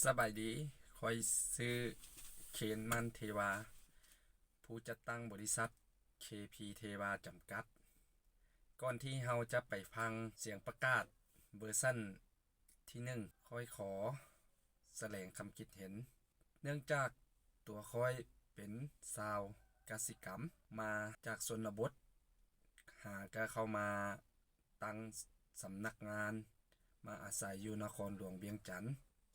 ສະບາຍດີ, ຂ້ອຍຊື່ ເຄນ ມັນເທວາ, ຜູ້ຈັດຕັ້ງບໍລິສັດ ເຄພີ ເທວາ ຈຳກັດ. ກ່ອນທີ່ເຮົາຈະໄປຟັງສຽງປະກາດເວີຊັນທີໜຶ່ງ, ຂ້ອຍຂໍສະແດງຄຳຄິດເຫັນ. ເນື່ອງຈາກຕົວຂ້ອຍເປັນຊາວກະສິກຳ ມາຈາກຊົນນະບົດ, ຫາກໍເຂົ້າມາ ຕັ້ງສຳນັກງານ ມາອາໄສຢູ່ນະຄອນຫຼວງວຽງຈັນ.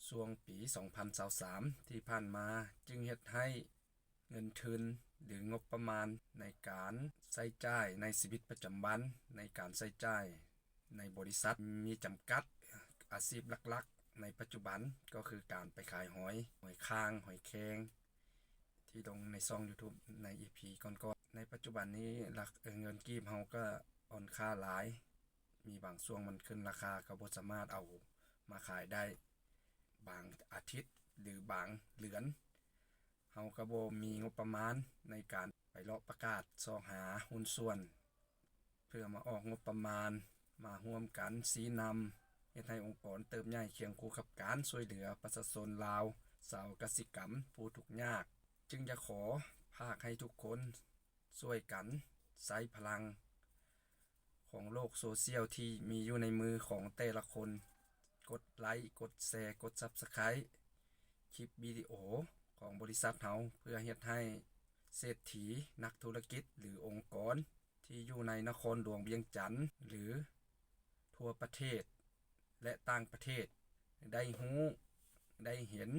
ຊ່ວງປີສອງພັນຊາວສາມທີ່ຜ່ານມາ ຈຶ່ງເຮັດໃຫ້ເງິນທຶນ ຫຼື ງົບປະມານໃນການໃຊ້ຈ່າຍໃນຊີວິດປະຈຳວັນ, ໃນການໃຊ້ຈ່າຍໃນບໍລິສັດມີຈຳກັດ. ອາຊີບຫຼັກໆໃນປັດຈຸບັນກໍຄືການໄປຂາຍຫອຍ, ຫອຍຂ່າງ, ຫອຍແຄງ ທີ່ລົງໃນຊ່ອງຢູທູບໃນອີພີກ່ອນໆ. ໃນປັດຈຸບັນນີ້ ຫຼັກ ເງິນກີບເຮົາກໍອ່ອນຄ່າຫຼາຍ, ມີບາງຊ່ວງມັນຂຶ້ນລາຄາ ກໍບໍ່ສາມາດເອົາມາຂາຍໄດ້. ບາງອາທິດ ຫຼື ບາງເດືອນ ເຮົາກໍບໍ່ມີງົບປະມານໃນການໄປເລາະປະກາດຊອກຫາຫຸ້ນສ່ວນ ເພື່ອມາອອກງົບປະມານ ມາຮ່ວມກັນຊີ້ນຳ ເຮັດໃຫ້ອົງກອນເຕີບໃຫຍ່ຄຽງຄູ່ກັບການຊ່ວຍເຫຼືອປະຊາຊົນລາວ ຊາວກະສິກຳຜູ້ທຸກຍາກ. ຈຶ່ງຢາກຂໍຝາກໃຫ້ທຸກຄົນຊ່ວຍກັນໃຊ້ພະລັງຂອງໂລກໂຊຊຽວທີ່ມີຢູ່ໃນມືຂອງແຕ່ລະຄົນ, ກົດໄລ, ກົດແຊ, ກົດຊັບສະໄຄຣບ໌ຄລິບວິດີໂອຂອງບໍລິສັດເຮົາ ເພື່ອເຮັດໃຫ້ເສດຖີນັກທຸລະກິດ ຫຼື ອົງກອນ ທີ່ຢູ່ໃນນະຄອນຫຼວງວຽງຈັນ ຫຼື ທົ່ວປະເທດ ແລະ ຕ່າງປະເທດ ໄດ້ຮູ້, ໄດ້ເຫັນ,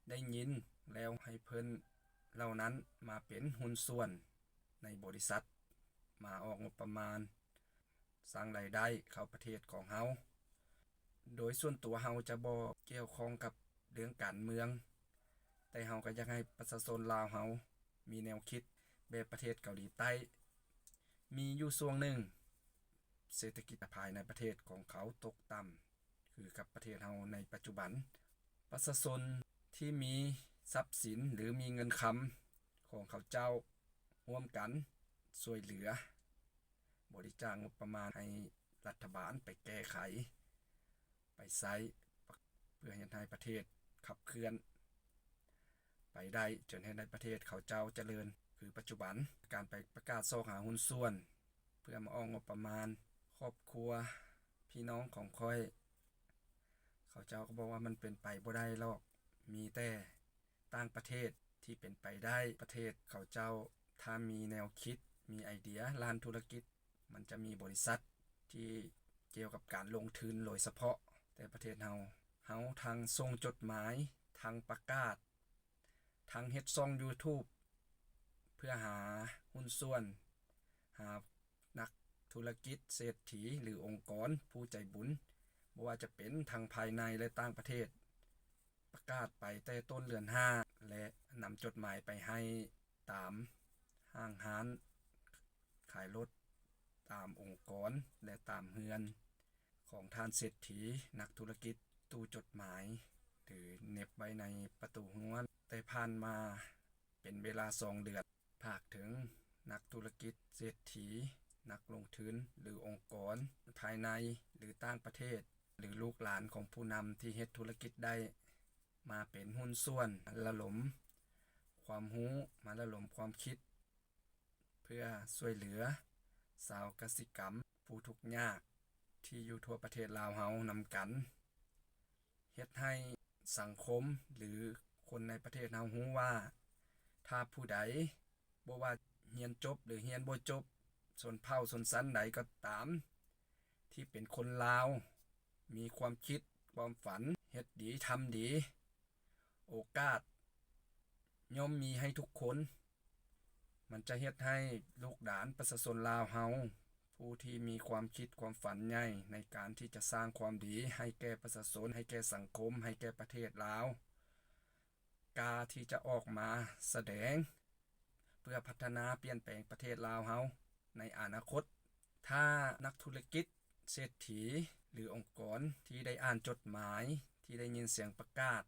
ໄດ້ຍິນ ແລ້ວໃຫ້ເພິ່ນເຫຼົ່ານັ້ນມາເປັນຫຸ້ນສ່ວນໃນບໍລິສັດ, ມາອອກງົບປະມານ ສ້າງລາຍໄດ້ເຂົ້າປະເທດຂອງເຮົາ. ໂດຍສ່ວນຕົວເຮົາຈະບໍ່ກ່ຽວຂ້ອງກັບເລື່ອງການເມືອງ, ແຕ່ເຮົາກໍຢາກໃຫ້ປະຊາຊົນລາວເຮົາມີແນວຄິດແບບປະເທດເກົາຫຼີໃຕ້. ມີຢູ່ຊ່ວງໜຶ່ງ ເສດຖະກິດພາຍໃນປະເທດຂອງເຂົາຕົກຕ່ຳ ຄືກັບປະເທດເຮົາໃນປັດຈຸບັນ. ປະຊາຊົນທີ່ມີຊັບສິນ ຫຼື ມີເງິນຄຳຂອງເຂົາເຈົ້າຮ່ວມກັນຊ່ວຍເຫຼືອ ບໍລິຈາກງົບປະມານໃຫ້ລັດຖະບານໄປແກ້ໄຂ ໄປໃຊ້ ເພື່ອເຮັດໃຫ້ປະເທດຂັບເຄື່ອນໄປໄດ້ ຈົນເຮັດໃຫ້ປະເທດເຂົາເຈົ້າຈະເລີນ ຄືປັດຈຸບັນ. ການໄປປະກາດຊອກຫາຫຸ້ນສ່ວນເພື່ອມາອອກງົບປະມານ ຄອບຄົວພີ່ນ້ອງຂອງຂ້ອຍ ເຂົາເຈົ້າກໍບອກວ່າມັນເປັນໄປບໍ່ໄດ້ຫຼອກ, ມີແຕ່ຕ່າງປະເທດທີ່ເປັນໄປໄດ້. ປະເທດເຂົາເຈົ້າຖ້າມີແນວຄິດ, ມີໄອເດຍດ້ານທຸລະກິດ, ມັນຈະມີບໍລິສັດທີ່ກ່ຽວກັບການລົງທຶນໂດຍສະເພາະ. ແຕ່ປະເທດເຮົາ, ເຮົາທັງສົ່ງຈົດໝາຍ, ທັງປະກາດ, ທັງເຮັດຊ່ອງຢູທູບເພື່ອຫາຫຸ້ນສ່ວນ, ຫານັກທຸລະກິດ, ເສດຖີ ຫຼື ອົງກອນຜູ້ໃຈບຸນ, ບໍ່ວ່າຈະເປັນທັງພາຍໃນ ແລະ ຕ່າງປະເທດ. ປະກາດໄປແຕ່ຕົ້ນເດືອນຫ້າ ແລະ ນຳຈົດໝາຍໄປໃຫ້ຕາມຫ້າງຮ້ານຂາຍລົດ, ຕາມອົງກອນ ແລະ ຕາມເຮືອນຂອງທ່ານເສດຖີນັກທຸລະກິດ. ຕູ້ຈົດໝາຍ ຫຼື ເໜັບໄວ້ໃນປະຕູເຮືອນ. ແຕ່ຜ່ານມາເປັນເວລາສອງເດືອນ, ຝາກເຖິງນັກທຸລະກິດ, ເສດຖີ, ນັກລົງທຶນ ຫຼື ອົງກອນພາຍໃນ ຫຼື ຕ່າງປະເທດ ຫຼື ລູກຫຼານຂອງຜູ້ນຳທີ່ເຮັດທຸລະກິດໄດ້ ມາເປັນຫຸ້ນສ່ວນ, ລະດົມຄວາມຮູ້, ມາລະດົມຄວາມຄິດ ເພື່ອຊ່ວຍເຫຼືອຊາວກະສິກຳຜູ້ທຸກຍາກທີ່ຢູ່ທົ່ວປະເທດລາວເຮົານຳກັນ, ເຮັດໃຫ້ສັງຄົມ ຫຼື ຄົນໃນປະເທດເຮົາຮູ້ວ່າ ຖ້າຜູ້ໃດ ບໍ່ວ່າຮຽນຈົບ ຫຼື ຮຽນບໍ່ຈົບ, ຊົນເຜົ່າຊົນຊັ້ນໃດກໍຕາມ ທີ່ເປັນຄົນລາວ, ມີຄວາມຄິດ, ຄວາມຝັນ, ເຮັດດີ, ທຳດີ, ໂອກາດຍ່ອມມີໃຫ້ທຸກຄົນ. ມັນຈະເຮັດໃຫ້ລູກຫຼານປະຊາຊົນລາວເຮົາ, ຜູ້ທີ່ມີຄວາມຄິດຄວາມຝັນໃຫຍ່ໃນການທີ່ຈະສ້າງຄວາມດີໃຫ້ແກ່ປະຊາຊົນ, ໃຫ້ແກ່ສັງຄົມ, ໃຫ້ແກ່ປະເທດລາວ, ກ້າທີ່ຈະອອກມາສະແດງ ເພື່ອພັດທະນາປ່ຽນແປງປະເທດລາວເຮົາໃນອະນາຄົດ. ຖ້ານັກທຸລະກິດ, ເສດຖີ ຫຼື ອົງກອນທີ່ໄດ້ອ່ານຈົດໝາຍ, ທີ່ໄດ້ຍິນສຽງປະກາດ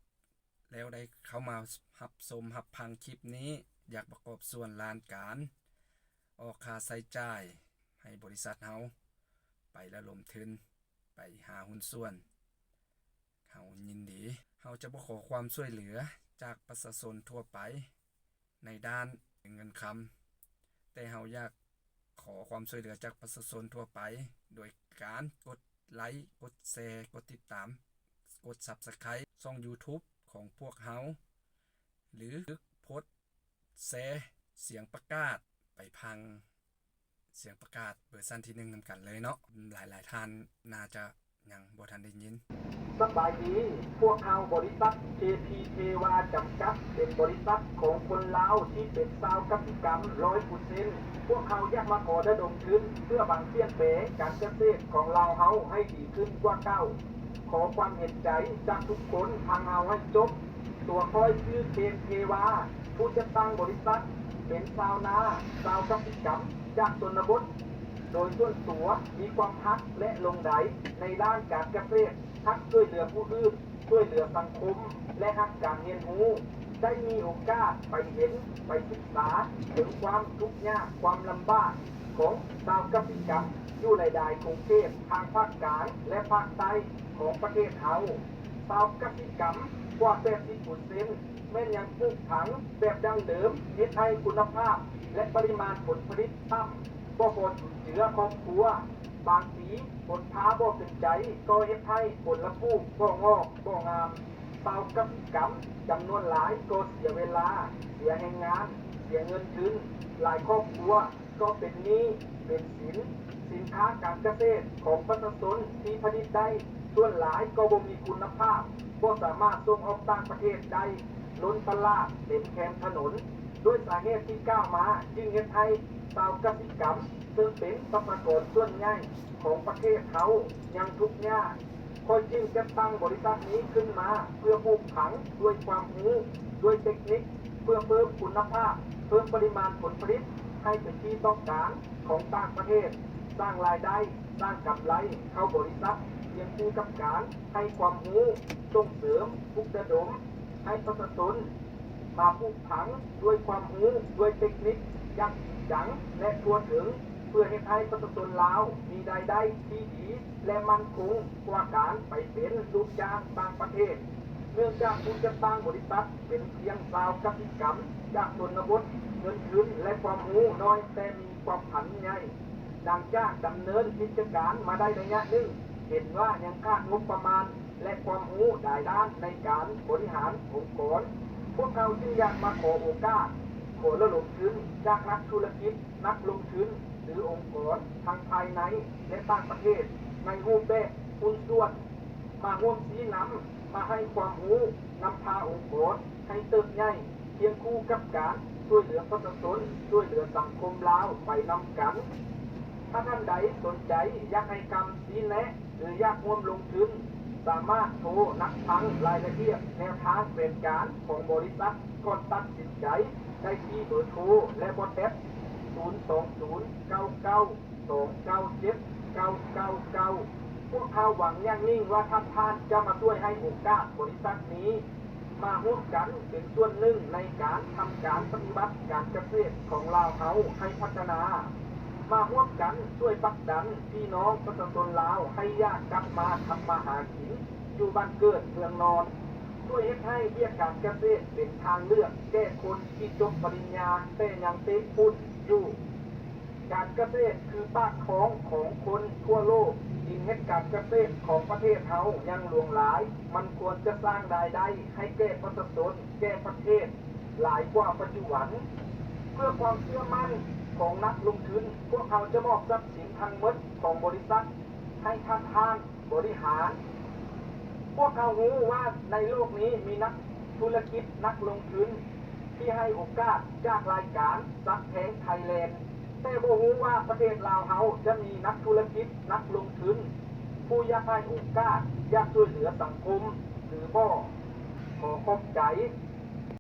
ແລ້ວໄດ້ເຂົ້າມາຮັບຊົມຮັບຟັງຄລິບນີ້, ຢາກປະກອບສ່ວນລ້ານການອອກຄ່າໃຊ້ຈ່າຍໃຫ້ບໍລິສັດເຮົາໄປລະດົມທຶນ, ໄປຫາຫຸ້ນສ່ວນ, ເຮົາຍິນດີ ເຮົາຈະບໍ່ຂໍຄວາມຊ່ວຍເຫຼືອຈາກປະຊາຊົນທົ່ວໄປໃນດ້ານເງິນຄຳ, ແຕ່ເຮົາຢາກຂໍຄວາມຊ່ວຍເຫຼືອຈາກປະຊາຊົນທົ່ວໄປ ໂດຍການກົດໄລ, ກົດແຊ, ກົດຕິດຕາມ, ກົດ Subscribe ຊ່ອງ YouTube ຂອງພວກເຮົາ ຫຼືໂພສແຊສຽງປະກາດໄປຟັງ ສຽງປະກາດເວີຊັນທີໜຶ່ງນຳກັນເລີຍເນາະ. ຫຼາຍໆທ່ານໜ້າຈະຍັງບໍ່ທັນໄດ້ຍິນ. ສະບາຍດີ, ພວກເຮົາບໍລິສັດ ເຈພີ ເທວາ ຈຳກັດ ເປັນບໍລິສັດຂອງຄົນລາວທີ່ເປັນຊາວກະສິກຳຮ້ອຍເປີເຊັນ. ພວກເຮົາຢາກມາຂໍລະດົມທຶນເພື່ອຫວັງປ່ຽນແປງການກະເສດຂອງລາວເຮົາໃຫ້ດີຂຶ້ນກວ່າເກົ່າ. ຂໍຄວາມເຫັນໃຈຈາກທຸກຄົນຟັງເຮົາໃຫ້ຈົບ. ຕົວຂ້ອຍຊື່ ເຄນ ເທວາ, ຜູ້ຈັດຕັ້ງບໍລິສັດ, ເປັນຊາວນາ, ຊາວກະສິກຳຈາກຊົນນະບົດ. ໂດຍສ່ວນຕົວມີຄວາມຮັກ ແລະ ຫຼົງໄຫຼໃນດ້ານການກະເສດ, ຮັກຊ່ວຍເຫຼືອຜູ້ອື່ນ, ຊ່ວຍເຫຼືອສັງຄົມ ແລະ ຮັກການຮຽນຮູ້. ໄດ້ມີໂອກາດໄປເຫັນ, ໄປສຶກສາເຖິງຄວາມທຸກຍາກ, ຄວາມລຳບາກຂອງຊາວກະສິກຳຢູ່ຫຼາຍໆຂົງເຂດທາງພາກກາງ ແລະ ພາກໃຕ້ຂອງປະເທດເຮົາ. ຊາວກະສິກຳກວ່າແປດສິບເປີເຊັນ ແມ່ນຍັງປູກຝັງແບບດັ້ງເດີມ, ເຮັດໃຫ້ຄຸນນະພາບ ແລະ ປະລິມານຜົນຜະລິດຕ່ຳ, ບໍ່ພໍຈຸນເຈືອຄອບຄົວ. ບາງປີຝົນຟ້າບໍ່ເປັນໃຈ ກໍເຮັດໃຫ້ຜົນລະປູກບໍ່ງອກບໍ່ງາມ. ຊາວກະສິກຳຈຳນວນຫຼາຍກໍເສຍເວລາ, ເສຍແຮງງານ, ເສຍເງິນທຶນ. ຫຼາຍຄອບຄົວ ກໍເປັນໜີ້ເປັນສິນ. ສິນຄ້າການກະເສດຂອງປະຊາຊົນທີ່ຜະລິດໄດ້ ສ່ວນຫຼາຍກໍບໍ່ມີຄຸນນະພາບ, ບໍ່ສາມາດສົ່ງອອກຕ່າງປະເທດໄດ້, ລົ້ນຕະຫຼາດເຕັມແຄມຖະໜົນ. ດ້ວຍສາເຫດທີ່ກ່າວມາ ຈຶ່ງເຮັດໃຫ້ຊາວກະສິກຳ ເຊິ່ງເປັນປະຊາກອນສ່ວນໃຫຍ່ຂອງປະເທດເຮົາ ຍັງທຸກຍາກ. ຂ້ອຍຈຶ່ງຈັດຕັ້ງບໍລິສັດນີ້ຂຶ້ນມາເພື່ອປູກຝັງດ້ວຍຄວາມຮູ້, ດ້ວຍເຕັກນິກ, ເພື່ອເພີ່ມຄຸນນະພາບ, ເພີ່ມປະລິມານຜົນຜະລິດໃຫ້ເປັນທີ່ຕ້ອງການຂອງຕ່າງປະເທດ, ສ້າງລາຍໄດ້, ສ້າງກຳໄລເຂົ້າບໍລິສັດ, ຄຽງຄູ່ກັບການໃຫ້ຄວາມຮູ້, ສົ່ງເສີມ, ປຸກລະດົມໃຫ້ປະຊາຊົນ ມາປູກຝັງດ້ວຍຄວາມຮູ້, ດ້ວຍເຕັກນິກຢ່າງຈິງຈັງ ແລະ ທົ່ວເຖິງ, ເພື່ອເຮັດໃຫ້ປະຊາຊົນລາວມີລາຍໄດ້ທີ່ດີ ແລະ ໝັ້ນຄົງກວ່າການໄປເປັນລູກຈ້າງຕ່າງປະເທດ. ເນື່ອງຈາກຜູ້ຈັດຕັ້ງບໍລິສັດເປັນພຽງຊາວກະສິກຳຈາກຊົນນະບົດ, ເງິນທຶນ ແລະ ຄວາມຮູ້ໜ້ອຍ ແຕ່ມີຄວາມຝັນໃຫຍ່. ຫຼັງຈາກດຳເນີນກິດຈະການມາໄດ້ໄລຍະໜຶ່ງ, ເຫັນວ່າຍັງຂາດງົບປະມານ ແລະ ຄວາມຮູ້ຫຼາຍດ້ານໃນການບໍລິຫານອົງກອນ. ພວກເຮົາຈຶ່ງຢາກມາຂໍໂອກາດ, ຂໍລະດົມທຶນຈາກນັກທຸລະກິດ, ນັກລົງທຶນ ຫຼື ອົງກອນທັງພາຍໃນ ແລະ ຕ່າງປະເທດ ໃນຮູບແບບຫຸ້ນສ່ວນ ມາຮ່ວມຊີ້ນຳ, ມາໃຫ້ຄວາມຮູ້, ນຳພາອົງກອນໃຫ້ເຕີບໃຫຍ່ ຄຽງຄູ່ກັບການຊ່ວຍເຫຼືອປະຊາຊົນ, ຊ່ວຍເຫຼືອສັງຄົມລາວໄປນຳກັນ. ຖ້າທ່ານໃດສົນໃຈຢາກໃຫ້ຄຳຊີ້ແນະ ຫຼື ຢາກຮ່ວມລົງທຶນ, ສາມາດໂທນັດຟັງລາຍລະອຽດແນວທາງແຜນການຂອງບໍລິສັດກ່ອນຕັດສິນໃຈໄດ້ທີ່ເບີໂທ ແລະ WhatsApp ສູນສອງສູນ ເກົ້າເກົ້າ ສອງເກົ້າເຈັດ ເກົ້າເກົ້າເກົ້າ. ພວກເຮົາຫວັງຢ່າງຍິ່ງວ່າທ່ານ ທ່ານຈະມາຊ່ວຍໃຫ້ໂອກາດບໍລິສັດນີ້ ມາຮ່ວມກັນເປັນສ່ວນໜຶ່ງໃນການທຳການປະຕິວັດການກະເສດຂອງລາວເຮົາໃຫ້ພັດທະນາ, ມາຮ່ວມກັນຊ່ວຍຜັກດັນພີ່ນ້ອງປະຊາຊົນລາວໃຫ້ຢາກກັບມາທຳມາຫາກິນຢູ່ບ້ານເກີດເມືອງນອນ, ຊ່ວຍເຮັດໃຫ້ວຽກການກະເສດເປັນທາງເລືອກແກ່ຄົນທີ່ຈົບປະລິນຍາແຕ່ຍັງເຕະຝຸ່ນຢູ່. ການກະເສດຄືປາກທ້ອງຂອງຄົນທົ່ວໂລກ. ດິນເຮັດການກະເສດຂອງປະເທດເຮົາຍັງຫຼວງຫຼາຍ, ມັນຄວນຈະສ້າງລາຍໄດ້ໃຫ້ແກ່ປະຊາຊົນ, ແກ່ປະເທດຫຼາຍກວ່າປັດຈຸບັນ. ເພື່ອຄວາມເຊື່ອໝັ້ນຂອງນັກລົງທຶນ, ພວກເຮົາຈະມອບຊັບສິນທັງໝົດຂອງບໍລິສັດໃຫ້ທ່ານໆບໍລິຫານ. ພວກເຮົາຮູ້ວ່າໃນໂລກນີ້ມີນັກທຸລະກິດ, ນັກລົງທຶນທີ່ໃຫ້ໂອກາດຈາກລາຍການ Shark Tank Thailand, ແຕ່ບໍ່ຮູ້ວ່າປະເທດລາວເຮົາຈະມີນັກທຸລະກິດ, ນັກລົງທຶນ ຜູ້ຢາກໃຫ້ໂອກາດ, ຢາກຊ່ວຍເຫຼືອສັງຄົມ ຫຼື ບໍ່? ຂໍຂອບໃຈ.